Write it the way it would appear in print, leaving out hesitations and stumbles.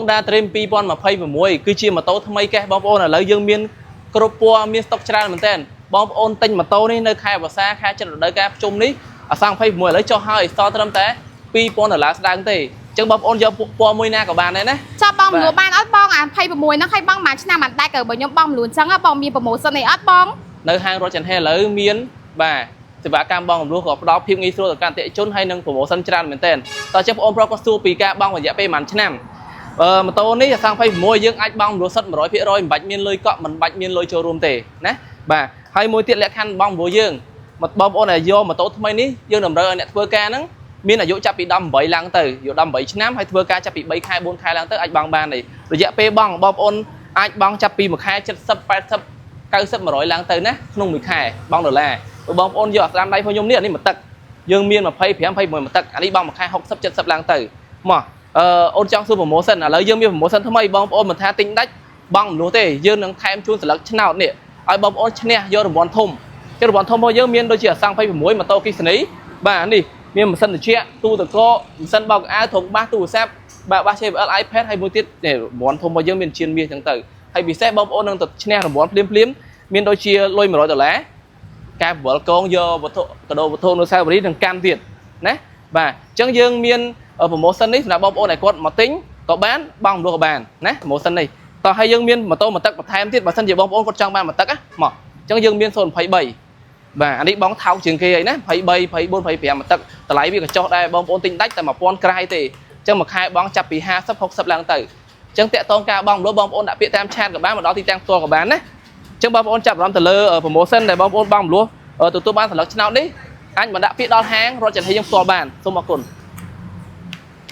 Honda Dream 2026គឺជាម៉ូតូថ្មីកេះបងប្អូនឥឡូវយើងមានគ្រប់ពណ៌មានស្តុកច្រើនមែនទែនបងប្អូនទិញម៉ូតូនេះនៅខែវស្សាខែចិត្តរដូវកាលភ្ជុំនេះអសង្26ឥឡូវចុះហើយសល់ត្រឹមតែ2000ដុល្លារស្ដើងទេអញ្ចឹងបងប្អូនយកពណ៌មួយណាក៏បានដែរណា ចាប់បងមលួបានអត់បងអា26ហ្នឹងឲ្យបងមួយឆ្នាំអត់ដែរក៏បើខ្ញុំបងមលួអញ្ចឹងបងមាន promotion អីអត់បង? នៅហាងរថចន្ទហេឥឡូវមានបាទសេវាកម្មបង់រំលោះក៏ផ្ដល់ភាពងាយស្រួលដល់កាន់អតិថិជនហើយនិង promotion ច្រើនមែនទែនតោះចឹងបងប្អូនប្រុសក៏សួរពីការបង់រយៈពេលប្រហែលឆ្នាំអឺម៉ូតូនេះអសង្26យើងអាចបង់រំលោះសុទ្ធ100%មិនបាច់មានលុយកក់មិនបាច់មានលុយចូលរួមទេណាបាទហើយមួយទៀតលក្ខខណ្ឌបង់រំលោះយើងមកបងប្អូនដែលយកម៉ូតូថ្មីនេះយើងតម្រូវឲ្យអ្នកធ្វើការហ្នឹងមានអាយុចាប់ពី18ឡើងទៅយក18ឆ្នាំហើយធ្វើការចាប់ពី3ខែ4ខែឡើងទៅអាចបង់បានទេរយៈពេលបង់បងប្អូនអាចបង់ចាប់ពី1ខែ70 80 90 100ឡើងទៅណាក្នុងមួយខែបង់ដុល្លារបើបងប្អូនយកអាស្ដាមដៃរបស់ខ្ញុំនេះអានេះមួយទឹកយើងមាន25 21មួយទឹកអានេះបង់មួយខែ60 70ឡើងទៅមកអឺអូនចង់សួរ promotion ឥឡូវយើងមាន promotion ថ្មីបងប្អូនមិនថាទិញដាច់បង់រំលោះទេយើងនឹងថែមជូនសន្លឹកឆ្នោតនេះឲ្យបងប្អូនឈ្នះយករង្វាន់ធំចឹងរង្វាន់ធំរបស់យើងមានដូចជាអសង្26ម៉ូតូអគ្គិសនីបាទនេះមានម៉ាស៊ីនត្រជាក់ទូទឹកកកម៉ាស៊ីនបោកអាវធុងបាសទូរស័ព្ទបាទបាស JBL iPad ហើយមួយទៀតនេះរង្វាន់ធំរបស់យើងមានជៀនមាសចឹងទៅហើយពិសេសបងប្អូននឹងទៅឈ្នះរង្វាន់ភ្លាមភ្លាមៗមានដូចជាលុយ100ដុល្លារការបង្វិលកងយកវត្ថុកដោវត្ថុនៅសាវរីនិងកម្មទៀតណាបាទអញ្ចឹងយើងមាន promotion នេះសម្រាប់បងប្អូនដែលគាត់មកទិញក៏បានបង់រំលោះក៏បានណា promotion នេះតោះហើយយើងមានម៉ូតូមួយទឹកបន្ថែមទៀតបើសិនជាបងប្អូនគាត់ចង់បានមួយទឹកណាមកអញ្ចឹងយើងមាន023បាទអានេះបងថោកជាងគេអីណា23 24 25មួយទឹកតម្លៃវាក៏ចុះដែរបងប្អូនទិញដាច់តែ1000ក្រៃទេអញ្ចឹងមួយខែបងចាប់ពី50 60ឡើងទៅអញ្ចឹងតាក់តងការបង់រំលោះបងប្អូនដាក់ពាក្យតាម chat ក៏បានមកដល់ទីតាំងផ្ទាល់ក៏បានណាអញ្ចឹងបងប្អូនចាប់អារម្មណ៍ទៅលើ promotion ដែលបងប្អូនបង់រំលោះទទួលបានសន្លឹកឆ្នោតនេះអាចមកដាក់ពាក្យដល់ហាងរត់ចន្ទហេយើងផ្ទាល់បានសូមអរគុណ។